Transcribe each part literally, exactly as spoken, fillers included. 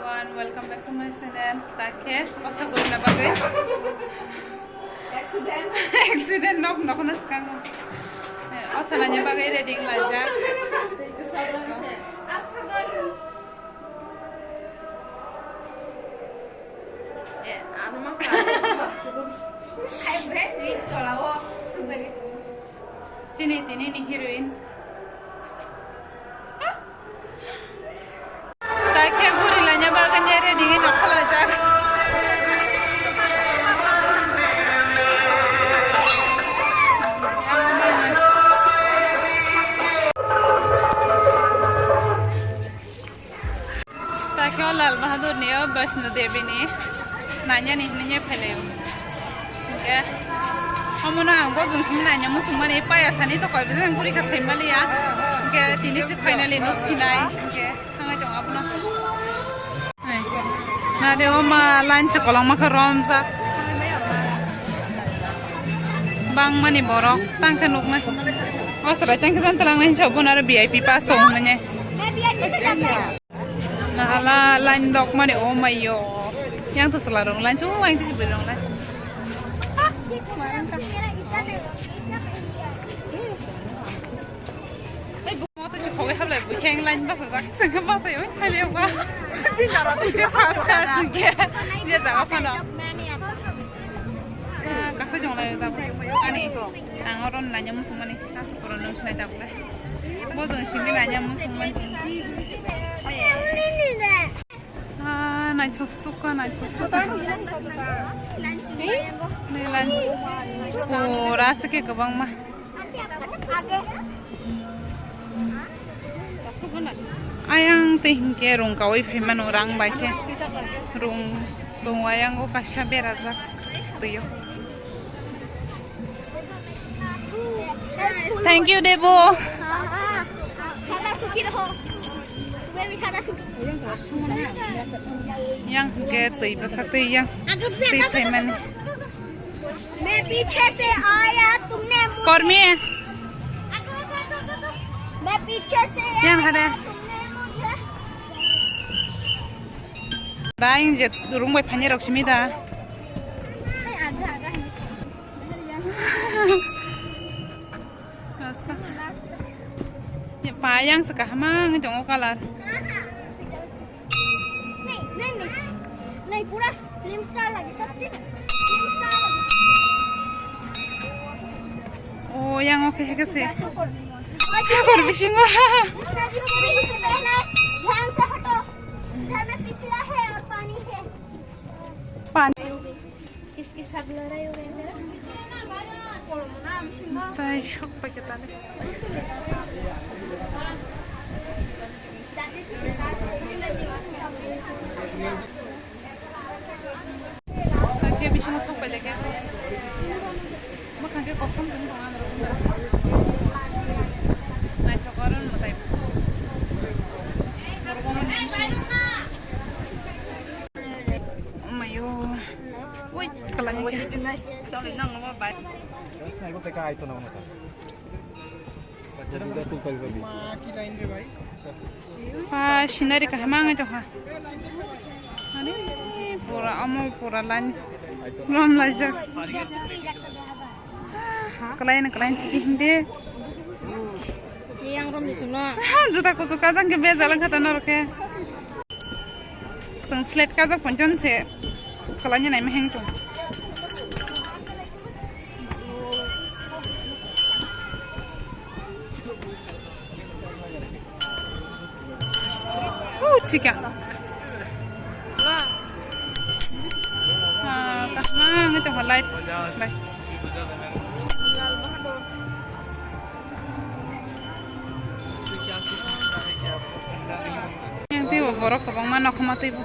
Everyone, welcome back to my channel. Takhe, osa gurina bagwi. Accident. Accident nok nok na skang. Eh, osa nanya bagwi ready lajak. Tei ko sabra se. Apsa gurina. Eh, ano ma ka. Ai, brand ni tola o sundari. Chini tini ni heroine. Takhe guri lanya bagwi ready nge nok khalajak. Takhe o Lal Bahadur ni o Vaishno Devi ni nanya ni hinwi phailaio. Hingke omono ang bo jung simi nanya muchung mani paya sani to koi bwsajang guri kha sai maliya. Hingke tini se finally nok sinai. Hingke thangai tongo abono. Nade o ma line se kolong ma kha romjak. Bang mani borok tang khe nuknai. O sarai tang khe jan tlang nai hinsa bo naro V I P pass tong nai. Nahala line dok mani o mayo. Yang to sala rong line chu ang tisi bwrwi rong line. Moto chu khogwi hablai bwkheng line basa jak chwng basa yo khali yo ba. Bini aro to first class ke. Dia jaga phano. Ah, kasa jong lai ta ani. Ang oro nanya musung mani. Kasu pura nung sinai ta bwle. Bo jong simi nanya musung mani. Ah, naithok suka, naithok suka. Nailan. Pura se ke kwbangma. Ayang tei hinkhe rung kaui phai mano rang bai khe. Rung tongo ayang o kaisa berajak twi o. Thank you, Debo. सदा सुखी रहो। तुम्हें भी सदा सुखी। Yang ke twi bwkha twi yang. Twi phaimani. मैं पीछे से आया, तुमने मुझे Kormi. मैं पीछे से Yang आया, hade. तुमने मुझे Dai je rung bai phani rok simi da. Asa. Ye pa yang se kaham ang tongo color. नहीं, नहीं, नहीं। नहीं, पूरा फिल्म स्टार लगे, सच्ची में फिल्म स्टार लगे। O yang oke heke se. Hakor bisingo. जिसने जिसने भी पहना है, ध्यान से हटो। इधर में पिछला है और पानी है। Pani. किसके साथ लड़ाई हो गई मेरा? Tai sok paikhe tale. Hakhe bisingo sok pailekhe. Bwkhakhe kosom chwng tong ang rw wngkha. Naithok oro mwtai. Mayo. Oi, kalai khe. Pa, scenery kaham wngwi tongkha. Ani, pura, omo pura line rom laijak. Kalai ni kalai ni hindi. Yang rom di chumna. Juta kuchuk kajang ke bejal wngkha ta norok khe. Chwng flat kajak ponchon se kalai ni naima heng tong. Oh, thik ya. Ah, kaham ang ito light. Bye. Yang twi bo borok kwbangma nokhoma twi bo.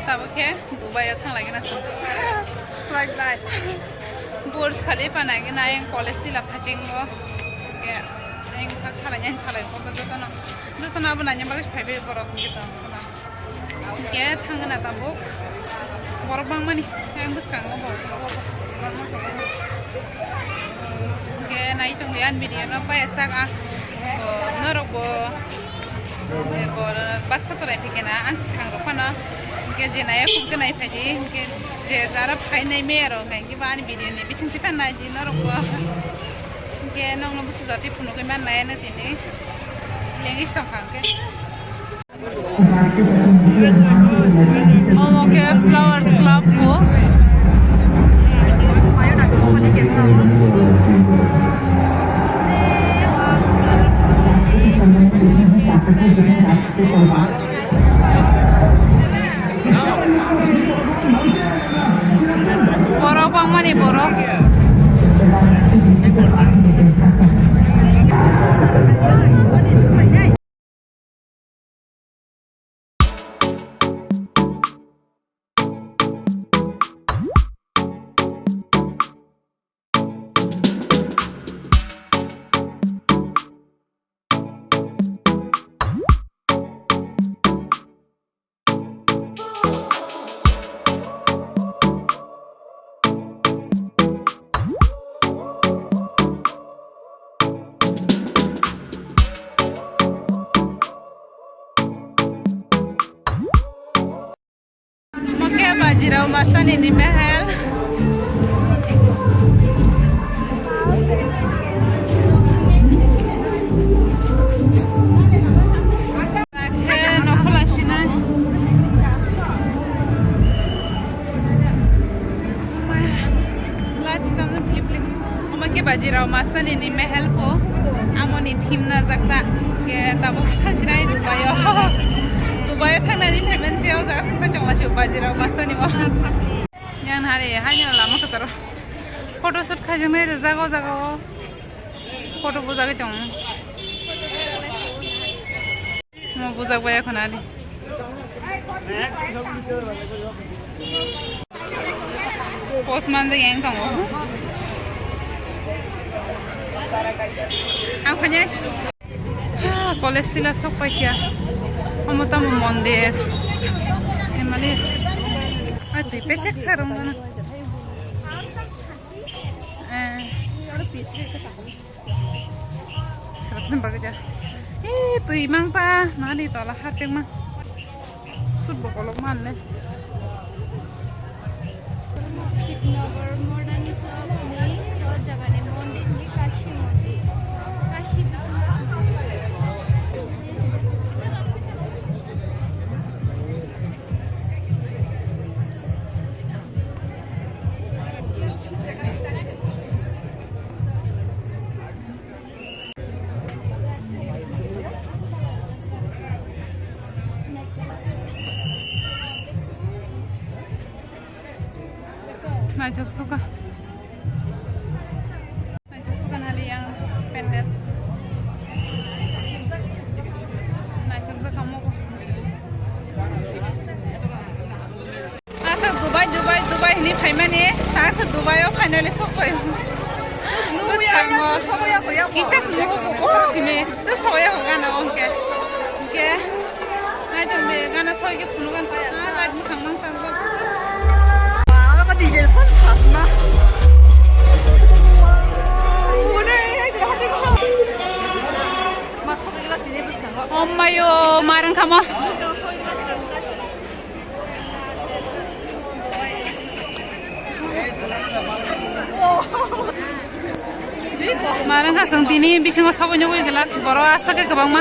Tabuk khe Dubai o thang lagi na chwng. Flight bai. Burj Khalifa nai gina yang college tila phasing go. Yang sak khala yang khala ko jotono. Jotono abo nanya bagwi phaibai borok joto. Hingke thangna tabuk borok bangmani yang bwskango bo. Hwnkhe nai tongdi ani video no paiyasak ang. Norok bo baksa torai phikena ang se sangrok phano. Hwnkhe je nai phone khe nai phaidi, hwnkhe je jara phainai meyarok hwnkhe ba ani video ni bising thita naidi norok bo. Hwnkhe nokno bwsajak twi phunugwi mannai ano tini lengis tongkha hwnkhe. Omo khe Flowers Club o. Borok bangmani borok. Omo khe Bajirao Mastani ni mehel. Khe nokhola sinai. Omo khe Bajirao Mastani ni mehel pho. Amoni thim najak ta. Khe tabuk thang sinai Dubai o. Dubai o thangnani phaimani je o jaga swngchar tongma se Bajirao Mastani o. Yang hari hai ni lama kotoro. Photo shoot khai jang nai jaga o jaga o. Photo bujagwi tong. Mo bujak bai ekhon ari. Post manjak yang tongo. Ang phanya. Ah, college sila sok pai kya. Omo tamo mondir. Emali. Ah, twi pechek sarong gana. Eh. Srapni bagwi ja. Eh, twi mang ta, nani tola hapeng ma. Sut bo kolok man le. Shivnagar modern shop ni, o jaga ni mondir ni Kashi mondir. Kashi Naithok suka. Naithok suka nali yang pendel. Naithok suka mo. Asa Dubai, Dubai, Dubai hini phaimani, ta asa Dubai o finally sokoi. Bwskango kisa simi, oh, simi, to sokoi ya gana ongke. Ke, hai tong de gana soi ke phunu gan pa ya. Ah, light bukhang mang sang. Aro ka D J phone khasma. Ure, hai gra hai gra. Ma sokoi la tine bwskango. Om mayo, marang khama. Mara wngkha chwng tini bisingo sogwi nugwi glak borok aswk khe kwbangma.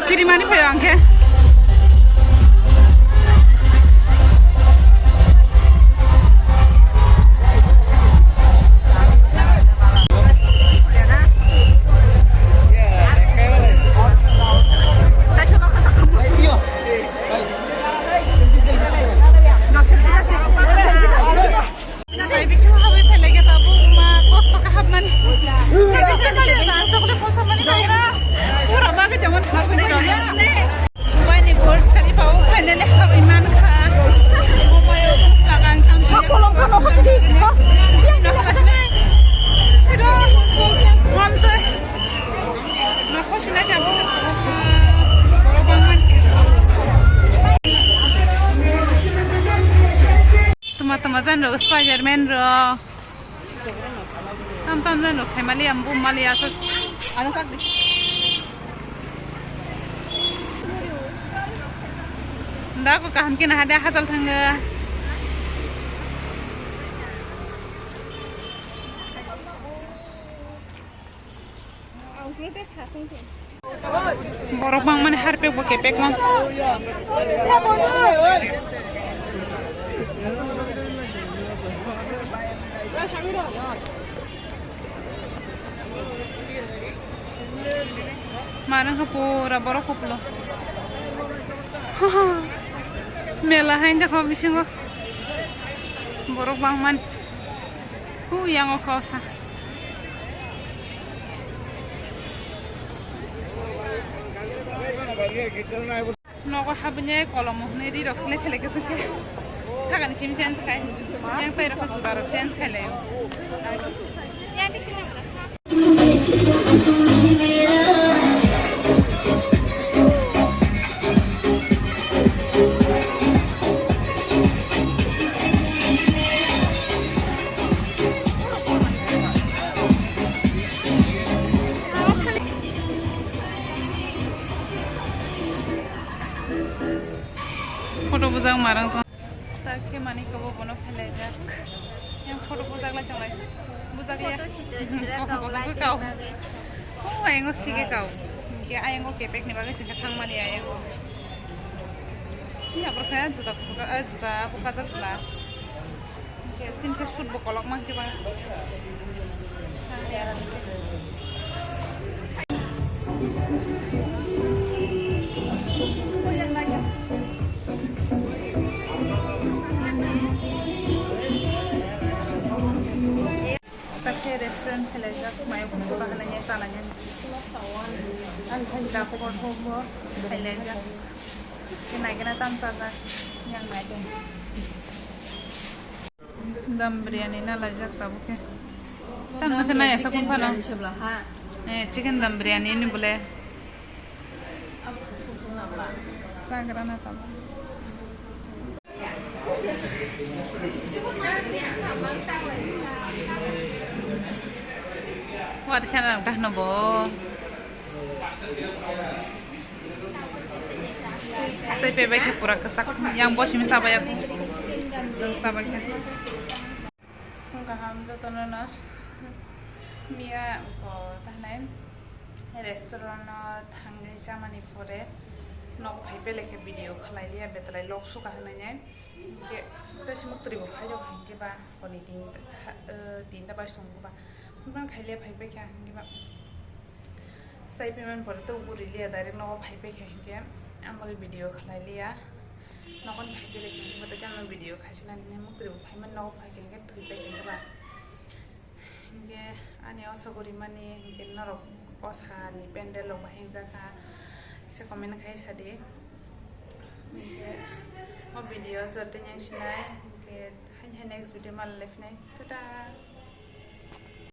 Kirimani phaio ang khe. Natai bithi hawi phailai khe tabuk ma kosto khe hapmani. Khe khe khe khe ang chocolate phunsa mani khaira. Pura bagwi tongmani khasni rok. Dubai ni Burj Khalifa o finally hawi man kha. Dubai o tong laga ang tam. Ha kolom kha nokho sidi. Ha. Nokho sidi. Pero hom to. Nokho sina jabo. Borok bangman. Tuma tuma jan rok Spiderman rok. Tam tam jan rok sai mali ambu mali asok. Ano sak di. Da ko kaham khe na hade hajal thanga. Borok bangmani harpek bo kepek ma. Marang kha pura borok koplo. Mela hai jakha bisingo borok bangmani. Hu yango kha osa. Nogo habine kolom hwnwi ri rok selai khelai khe se khe sakani sim change khai. Yang tai rok juda rok change khai lai. Photo bujak marang tong. Tak khe mani kobo bono phelaijak. Yang photo bujak lai tonglai. Bujak lai. Photo sitra sitra kosong kosong kau khe lai kau. Khe bagwi. Khung ayang o sike kau. Khe ayang o kepek ni bagwi sike thang mani ayang o. Ni abor khe juta kuchuka, eh, juta bukajak la. Chini khe sut bo kolok man khe ba. Kaisa restaurant khelaijak, mayo kuchuka hinwi chanai. Dapor hobo khailaijak. Naigena tam chajak, yang naigena. Dum biryani na laijak tabuk khe. Tamno khe nai aswk chicken phano. Biryani se bwla ha. Eh, chicken dum biryani ni bole. Chagra na tabuk. Wari sana rok dah no bo. Sai pebai khe pura kwchak. Yang bo simi sabai ya. Sabai khe. Phung kaham jotono no. Miya ko tanai restaurant no thangwi chamani pore nok phai belai khe video khlai liya, betlai lok suka hinwi nai. Hinkhe tei simo twrwi bo phai rok hinkhe ba honi tin sa, eh, tinta bai song ba. Phunuknang khaile phai paikha hinkhe ba. Sai phaimani pore tok guri liya, direct nogo phai paikha hinkhe ang bagwi video khlai liya. Nogo ni phai paikha hinkhe ba tei khe ang video khaisina nini muk twrwi bo phaimani nogo phaikha hinkhe thwi paikha hinkhe ba. Hinkhe ani osa gorimani hinkhe norok osani pandal rok bahai wngjak kha, kisa comment khai sadi. Hinkhe o video o joto yang sinai hinkhe haini hai next video malai phinai. Tata.